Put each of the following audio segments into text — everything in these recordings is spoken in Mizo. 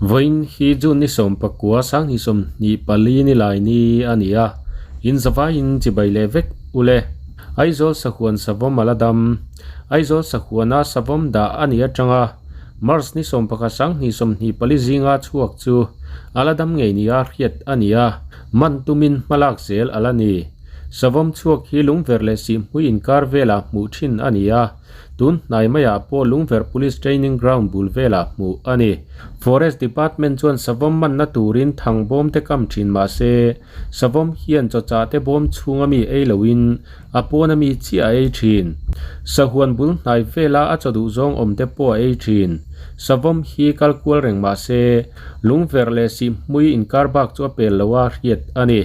Vawiin hi June ni 19 2024 ni lai ni a ni a, in zavaiin chibai leh vek u le. Aizawl sahuan savawm a la dam. Aizawl sahuana savawm dah a ni atanga March ni 11 2024 zinga chhuak chu a la dam ngei nia hriat a ni a, man tumin hmalak zel a la ni. Savawm chhuak hi Lungverh leh Sihhmui inkar velah hmuh thin a ni a, tun hnai maiah pawh Lungverh Police Training Ground bul velah hmuh a ni. Forest Department chuan savawm manna turin thang bawm te kam thin mah se, savawm hian chawchah te bawm chhunga mi ei loin a pawna mi chiah a ei thin. Sahuan bul hnai vela a chaw duh zawng awm te pawh a ei thin. Savawm hi kal kual reng mah se, Lungverh leh Sihhmui inkar bak chu a pel lo a hriat a ni.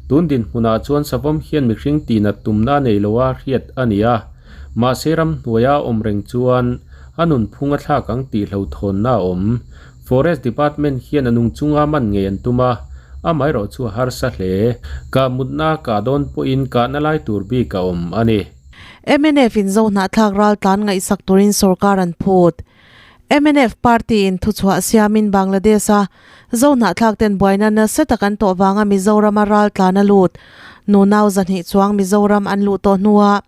Tun dinhmunah chuan savawm hian mihring tihnat tumna a nei lo a hriat a ni a, mahse ramhnuaia a awm reng chuan a nunphung a thlak ang tih hlauhthawnna a awm. Forest Department hian a nung chunga man ngei an tum a, amaherawh chu a harsa hle. Kah mutna kah dawn pawhin kahna lai tur bik a awm a ni. Mnf in Zohnahthlak raltlan ngaihsak turin sorkar an phut. Mnf party in thuchhuah siamin Bangladesh a Zohnahthlak ten buaina nasa tak an tawh vanga Mizoram a ral tlan a lut. Nunau zahnih chuang Mizoram an luh tawh hnua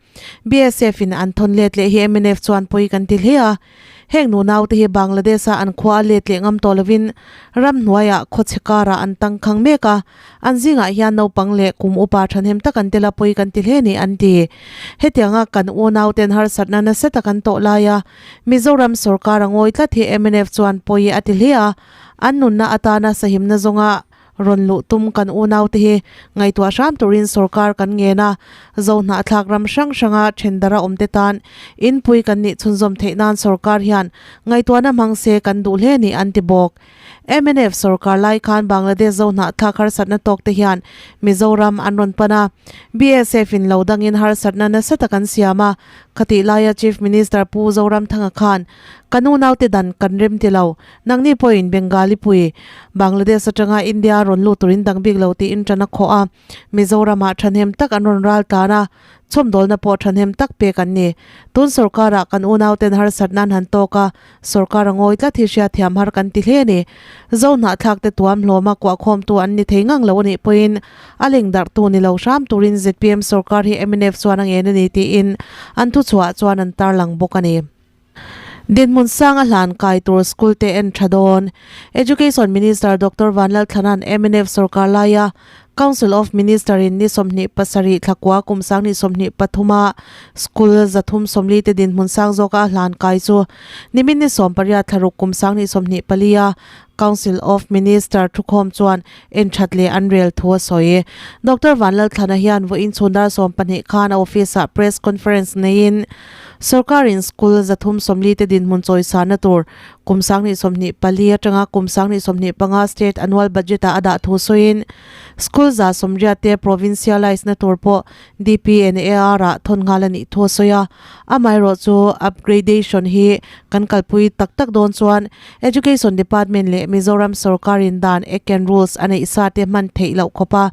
BSF in an thawn let leh hi mnf chuan pawi kan ti hle a. Heng nunau te hi Bangladesh a an khua a let leh ngam tawh lovin ramhnuaiah khawchhe karah an tangkhang mek a. An zingah hian naupang leh kum upa thahnem tak an tel a pawi kan ti hle ni an ti. Hetianga kan unauten harsatna nasa tak an tawh laia Mizoram sorkar a ngawi tlat hi mnf chuan pawi a ti hle a, an nunna atana sahimna zawnga rawn luh tum kan unaute hi ngaihtuah hram turin sorkar kan ngen a, Zohnahthlak ram hrang hranga thendara awmte tan inpui kan nih chhunzawm theih nan sorkar hian ngaihtuahna hmang se kan duh hle ni an ti bawk. Mnf sorkar lai khan Bangladesh Zohnahthlak harsatna tawk te hian Mizoram an rawn pan a, BSF in lo dangin harsatna nasa tak an siam a, khatih laia Chief Minister Pu Zoramthanga khan, Ka nu naute dan kan rem ti lo, nangni pawhin Bengali pui Bangladesh atanga India rawn lut turin dang bik lo tiin tan a khawh a. Mizoramah thahnem tak an rawn ral tlan a, chhawmdawlna pawh thahnem tak pek an ni. Tun sorkarah kan unauten harsatna an han tawk a, sorkar a ngawi tlat hi hriatthiam har kan ti hle a ni. Zo hnahthlak te tuam hlawma kuahkhawmtu an ni thei ngang lo a nih pawhin a leng darhtu ni lo hram turin zpm sorkar hi mnf chuan a ngen a ni tiin an thuchhuah chuan an tarlang bawk a ni. Dinhmun sang a hlan kai tur school te en tha dawn. Education Minister Doctor Vanlalthlana'n mnf sorkar laia Council of Minister in ni 27 thlakua kum 2023 a school 340 te dinhmun sang zawka a hlan kai chu nimin ni 18 thlaruk kum 2024 a Council of Minister thukhawm chuan en that leh an rel thu a sawi. Doctor Vanlalthlana hian vawiin chhundar 12 khan a office ah press conference neiin Sorkarin school 340 te dinhmun chawisana tur kum 2024 atanga kum 2025 state annual budget ah a dah thu sawiin school 180 te provincialise na tur pawh DPNAR ah thawn nghal a nih thu a sawi a. Amaherawh chu upgradation hi kan kalpui tak tak dawn chuan Education Department leh Mizoram sorkarin dan Act and Rules a neih sa te hman theih loh khawp a.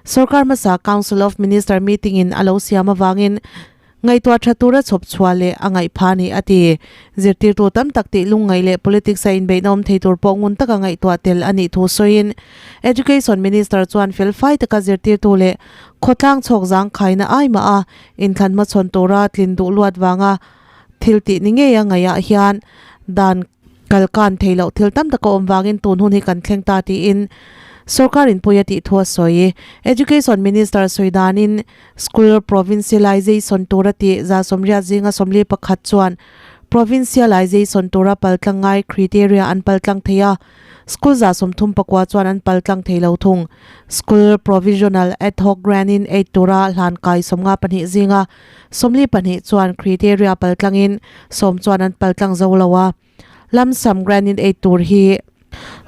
Sorkar hmasa Council of Minister meeting in a lo siam avangin ngaihtuah tha tura chhawp chhuah leh a ngaih pha a ni a ti. Zirtirtu tam tak tih lungngaih leh politics a inbeihna awm thei tur pawh ngun taka ngaihtuah tel a nih thu sawiin Education Minister chuan felfai taka zirtirtu leh khawtlang chhawk zangkhaina ai mah a inthlan hmachhawn tura tlin duh luat vanga thil tih ni ngei a ngaihah hian dan kalkan thei loh thil tam tak a awm vangin tun hun hi kan thleng ta tiin sorkar in pawi a tih thu a sawi. Education Minister sawi danin School Provincialization tura tih 180 zinga 41 chuan Provincialization tura paltlang ngai criteria an paltlang thei a, School 34 chuan an paltlang thei lo thung. School Provisional Ad Hoc Grant-in aid tura hlan kai 52 zinga 42 chuan criteria paltlangin 10 chuan an paltlang zo lo a. Lump sum grant-in aid tur hi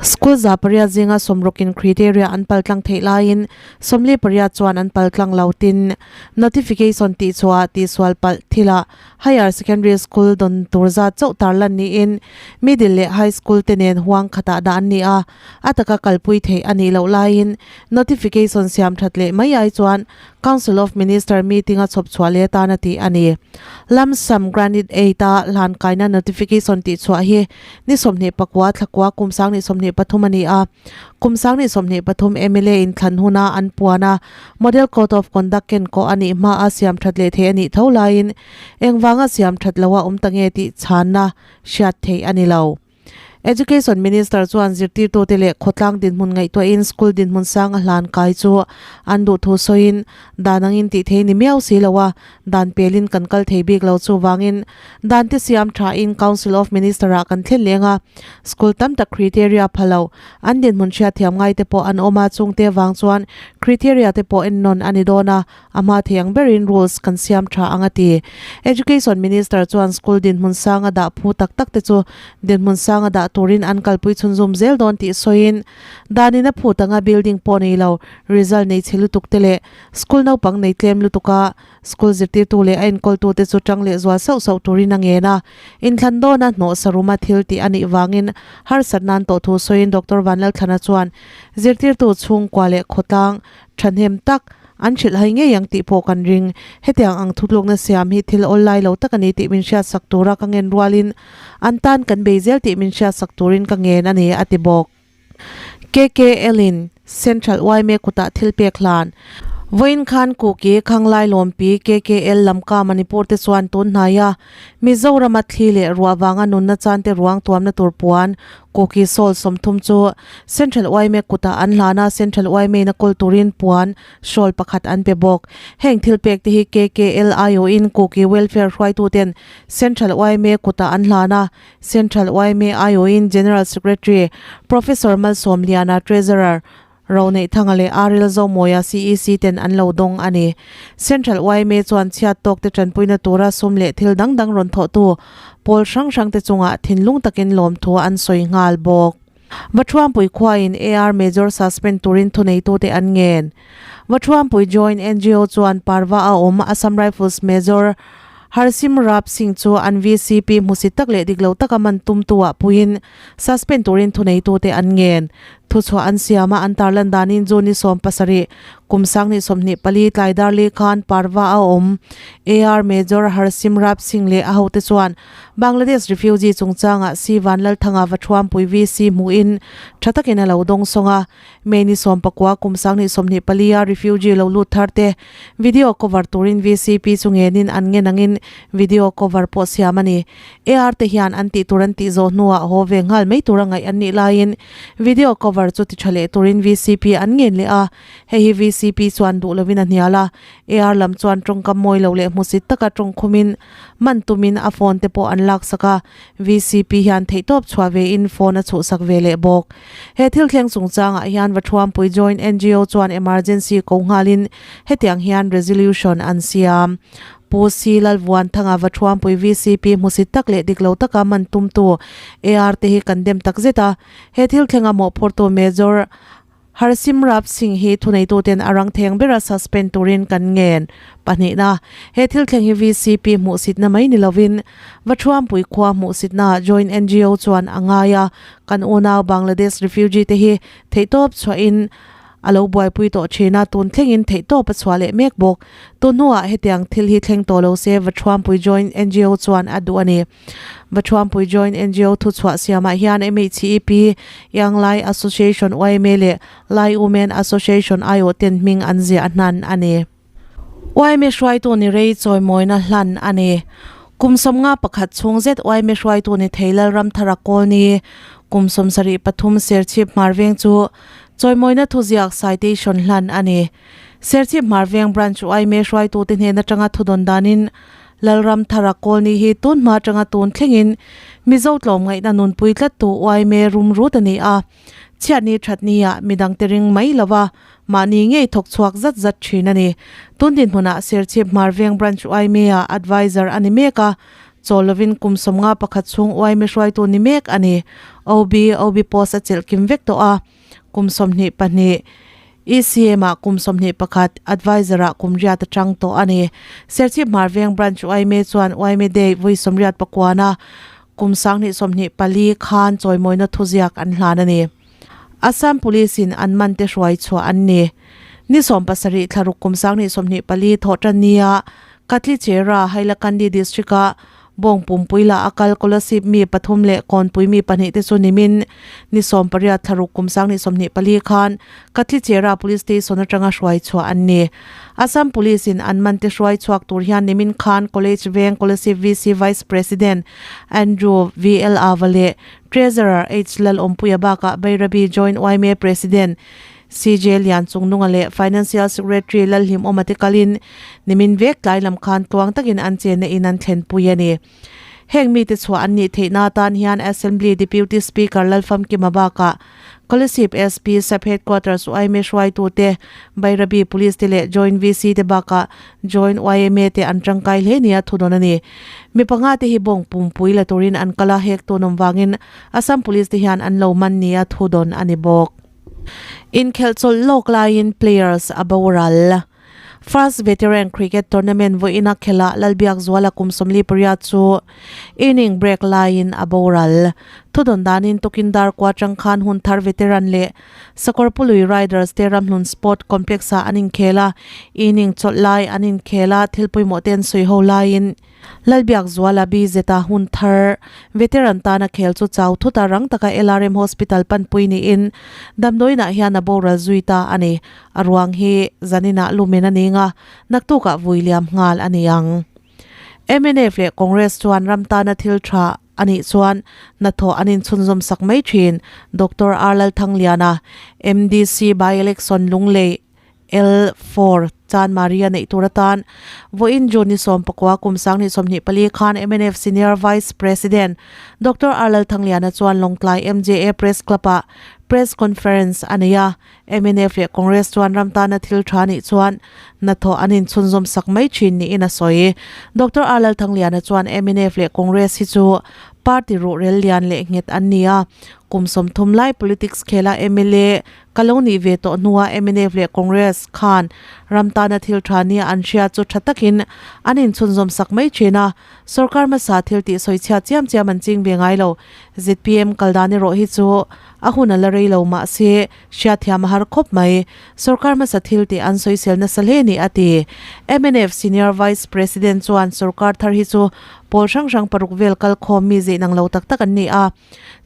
School 800 zinga 60 in criteria an paltlang theih laiin 48 chuan an paltlang lo tin notification tihchhuah tihsual palh thilah Higher Secondary School dawn tur zat chauh tarlan niin Middle leh High School te nen huang khatah dah an ni a, a taka kalpui theih a nih loh laiin notification siam that leh mai ai chuan Council of Minister meeting a chhawp chhuah leh atan a tih a ni. Lamsam Granite Aid a hlan kaina notification tih chhuah hi ni 24 thlakua kum 2023 a ni a. Kum 2023 mla in thlan huna an puan a, Model Code of Conduct ken kawh a nih hma a siam that leh thei a nih tho laiin engvanga siam that loha awm ta nge tih chhanna hriat theih a ni lo. Education Minister chuan zirtirtute leh khawtlang dinhmun ngaihtuahin school dinhmun sang a hlan kai chu an duh thu sawiin dan angin tih thei ni miau si lo a, dan pelin kan kal thei bik lo chuvangin dan te siam thain Council of Minister ah kan thlen leng a, school tam tak criteria pha lo an dinhmun hriatthiam ngai te pawh an awm a, chungte vang chuan criteria te pawh ennawn a ni dawn a, A hma thei ang berin rules kan siam tha ang a ti. Education Minister chuan school dinhmun sanga dah phu tak tak te chu dinhmun sanga dah turin an kalpui chhunzawm zel dawn tih sawiin danin a phut anga building pawh nei lo result nei chhe lutuk te leh school naupang nei tlem lutuka school zirtirtu leh a enkawltu te chu tang leh zual sauh sauh turin a ngen a. Inthlan dawna hnawh saruma thil tih a nih vangin harsat nan tawh thu sawiin Doctor Vanlalthlana chuan zirtirtu chhungkua leh khawtlang thahnem tak An hrilh hai ngei ang tih pawh kan ring. Hetiang ang thutlukna siam hi thil awl lai lo tak a ni tih min hriatsak tura ka ngen rualin an tan kan bei zel tih min hriatsak turin ka ngen a ni, a ti bawk. KKL-in Central yma kutah thil pek hlan. Vawiin khan Kuki, Khanglai Lawmpi, KKL Lamka Manipur te chuan tun hnaia Mizorama thli leh ruah vanga nunna chante ruang tuamna tur puan Kuki Shawl 30 chu Central yma kutah an hlan a, Central yma in a kawl turin puan shawl pakhat an pe bawk. Heng thil pek te hi KKLIO in Kuki Welfare hruaituten Central yma kutah an hlan a, Central yma IO in General Secretary Professor Malsawmliana, Treasurer Roneihthanga leh Aril Zomawia CEC ten an lo dawng a ni. Central yma chuan chhiat tawk te tanpuina tura sum leh thil dang dang rawn thawhtu pawl hrang hrang te chungah thinlung takin lawmthu an sawi nghal bawk. Vathuampui khuain AR Major suspend turin thuneitute an ngen. Vathuampui Joint ngo chuan Parva a awm Assam Rifles Major Harsim Rap Singh chu an VCP hmusit tak leh dik lo taka man tumtu-ah puiin suspend turin thuneitute an ngen. Thuchhuah an siam a, an tarlan danin June ni 17, kum 2024 tlai darli khan Parva a awm. AR Major Harsimrap Singh leh a hote chuan Bangladesh refugee chungchangah Si Vanlalthanga va thuampui VC hmuhin tha takin a lo dawng sawng a. May ni 19 kum 2024 a refugee lo lut thar te video cover turin VCP chu ngenin an ngen angin video cover pawh siam a ni. AR te hian an tih tur an tih zawh hnuah haw ve nghal mai tura ngaih an nih laiin video cover chu ti tha leh turin VCP an ngen leh a, hei hi VCP chuan duh lovin a hnial a, AR lam chuan tawngkam mawi lo leh hmusit taka tawng khumin man tumin a phone te pawh an laksak a, VCP hian theihtawp chhuah vein phone a chhuhsak ve leh bawk. He thil thleng chungchangah hian Vathuampui Joint ngo chuan emergency ko nghalin hetiang hian resolution an siam. Pu Si Lalvuanthanga Vathuampui VCP hmusit tak leh dik lo taka man tumtu AR te hi kan dem tak zet a. He thil thlenga mawhphurtu Major Harsimrap Singh hi thuneituten a rang theng bera suspend turin kan ngen. Pahnihna, he thil thleng hi VCP hmuhsitna mai ni lovin Vathuampui khua hmuhsitna Joint ngo chuan a ngai a, kan unau Bangladesh refugee te hi theihtawp chhuahin a lo buaipui tawh thin a, tun thlengin theihtawp a chhuah leh mek bawk. Tun hnuah hetiang thil hi thleng tawh lo se Vathuampui Joint ngo chuan a duh a ni. Vathuampui Joint ngo thuchhuah siamah hian MHCEP, Young Lai Association yma leh Lai Women Association aiawh ten hming an ziah hnan a ni. Yma hruaitu ni rei chawimawina hlan a ni. Kum 51 chhung zet yma hruaitu ni thei Lalramthara Kawlni kum 73 Serchhip Hmarveng chu chawimawina thuziak citation hlan a ni. Serchhip Hmarveng Branch yma hruaitute hnen atanga thudawn danin Lalramthara Kawlni hi tun hma atanga tun thlengin Mizo tlawmngaihna nunpui tlattu yma rumrut a ni a. Chhiatni thatnia midangte ring mai lova mahni ngei thawk chhuak zat zat thin a ni. Tun dinhmunah Serchhip Hmarveng Branch yma-ah Advisor a ni mek a, chawl lovin kum 51 chhung yma hruaitu ni mek a ni. OB, OB post a chelh kim vek tawh a, kum 22 ECM-ah kum 21 Advisor-ah kum riat atang tawh a ni. Serchhip Hmarveng Branch yma chuan yma Day vawi 89 a Kum 2024 khan chawimawina thuziak an hlan a ni. Assam Police in an man te hruai chhuah an ni. Ni 17 thlaruk kum 2024 Thawhtannia Katlichera, Hailakandi District-a Bawng pumpui la a kal Kolasib mi pathum leh Kawnpui mi pahnih te chu nimin ni 18 thlaruk kum 2024 khan Katlichera Police Station atanga hruai chhuah an ni. Assam Police in an man te hruai chhuak tur hian nimin khan College Veng Kolasib VC Vice President Andrew VL Ava leh Treasurer H Lalawmpuia bakah Bairabi Joint yma President CJ Lianchungnunga leh Financial Secretary Lalhlimawma te kalin nimin vek tlai lam khan tluang takin an chenna in an thlenpui a ni. Heng mite chhuah an nih theihna atan hian Assembly Deputy Speaker Lalfamkima bakah Kolasib SP Sub Headquarters yma hruaitute, Bairabi Police te leh Joint VC te bakah Joint yma te an tangkai hle nia thudawn a ni. Mi panga te hi bawng pumpui la turin an kal a, hek tun awm vangin Assam Police te hian an lo man nia thudawn a ni bawk. Inkhelh chawlh lawk laiin players a boral. First Veteran Cricket Tournament vawiina khelhah Lalbiakzuala kum 48 chu inning break laiin a boral. Thudawn danin tukin dar kua tang khan hun thar veteran leh Sakawrpului Riders te Ramhlun Sport Complex-ah an inkhel a, inning chawlh lai an inkhel a, thil pawimawh te an sawi ho laiin Lalbiakzuala BZ-a hun thar veteran tana khel chu chau thuta rang taka LRM Hospital panpui niin damdawiinah hian a boral zui ta a ni. A ruang hi zaninah lumen a ning a, naktukah vui liam nghal a ni ang. Mnf leh Congress chuan ram tana thil tha a nih chuan hnathawh an inchhunzawm sak mai thin, Doctor R Lalthangliana, MDC by-election Lunglei L4 Chan Maria neih tur atan vawiin June ni 19 kum 2024 khan mnf Senior Vice President Doctor R Lalthangliana chuan Lawngtlai MJA Press Club-ah Press Conference a nei a. Mnf leh Congress chuan ram tana thil tha nih chuan hnathawh an inchhunzawm sak mai thin niin a sawi. Doctor R Lalthangliana chuan mnf leh Congress hi chu party ruhrel lian leh nghet an ni a, kum 30 lai politics khela mla Ka lo nih ve tawh hnuah mnf leh Congress khan ram tana thil tha nia an hria chu tha takin an inchhunzawm sak mai thin a, sorkar hmasa thil tih sawi chhiat chiam chiam an ching ve ngai lo. Zpm kal dan erawh hi chu a hun a la rei lo mahse hriatthiam a har khawp mai. Sorkar hmasa thil tih an sawisel nasa hle ni a ti. Mnf Senior Vice President chuan sorkar thar hi chu pawl hrang hrang paruk vel kal khawm mi zeih nang lo tak tak an ni a.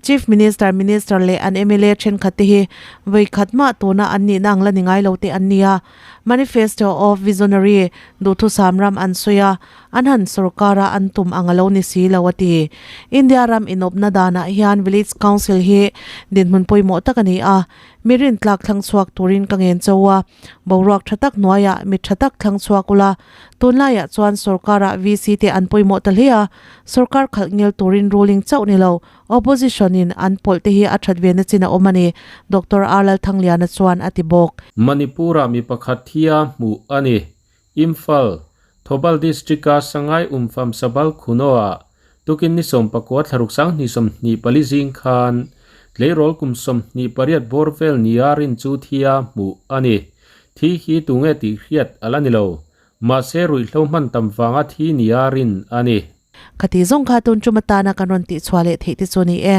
Chief Minister, Minister leh an mla thenkhat te hi vawi khat mah tuna an nihna ang la ni ngai lo te an ni a. Manifesto of Visionary duhthusam ram an sawi a, an han sorkar a an tum ang a lo ni si lo a ti. India ram inawpna danah hian Village Council hi dinhmun pawimawh tak a ni a, mi rintlak thlang chhuak turin ka ngen cho a, boruak tha tak hnuaiah mi tha tak thlang chhuak ula, tunlaiah chuan sorkarah VC te an pawimawh ta hle a, Sorkar khalh ngel turin ruling chauh ni lo, opposition in an pawlh te hi a that ve na chin a awm a ni, Doctor R Lalthangliana chuan a ti bawk. Manipur-ah mi pakhat thia hmuh a ni. Imphal, Thoubal District-a Sangai Umpham Sabal Khuno-ah tukin ni 19 thlaruk 2024 zing khan tleirawl kum 28 bawr vel nia rin chu thia hmuh a ni. Thi hi tunge tih hriat a la ni lo. Mahse ruihhlo hman tam vanga thi nia rin a ni. Khati zawng kha tun tum atana kan rawn tihchhuah leh theih te chu ni e.